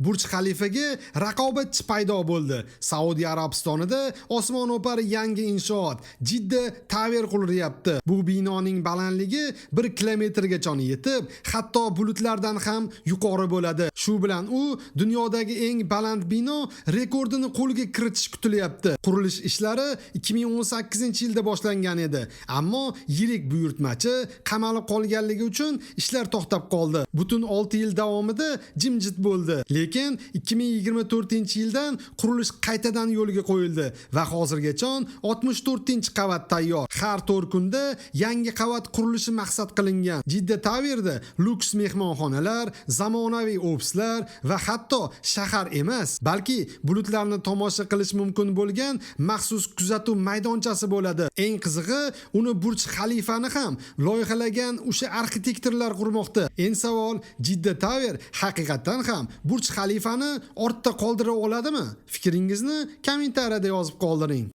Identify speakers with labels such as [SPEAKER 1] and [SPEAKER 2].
[SPEAKER 1] Burj Xalifaga raqobatchi paydo bo'ldi. Saudiya Arabistonida osmono'par yangi inshoot, Jidda Tower qurilyapti. Bu binoning balandligi 1 kilometrgacha yetib, hatto bulutlardan ham yuqori bo'ladi. Shu bilan u dunyodagi eng baland bino rekordini qo'lga kiritish kutilyapti. Qurilish ishlari 2018-yilda boshlangan edi, ammo yirik buyurtmachi qamalib qolganligi uchun ishlar to'xtab qoldi. Butun 6 yil davomida jimjit bo'ldi. Lekin 2024-yildan qurilish qaytadan yo'lga qo'yildi va hozirgacha 64-qavat tayyor. Har 4 kunda yangi qavat qurilishi maqsad qilingan. Jidda Towerda luks mehmonxonalar, zamonaviy ofislar va hatto shahar emas, balki bulutlarni tomosha qilish mumkin bo'lgan maxsus kuzatuv maydonchasi bo'ladi. Eng qizig'i, uni Burj Xalifani ham loyihalagan o'sha arxitektorlar qurmoqda. Endi savol, Jidda Tower haqiqatdan ham Burj Xalifani ortda qoldira oladimi? Fikringizni kommentariyada yozib qoldiring.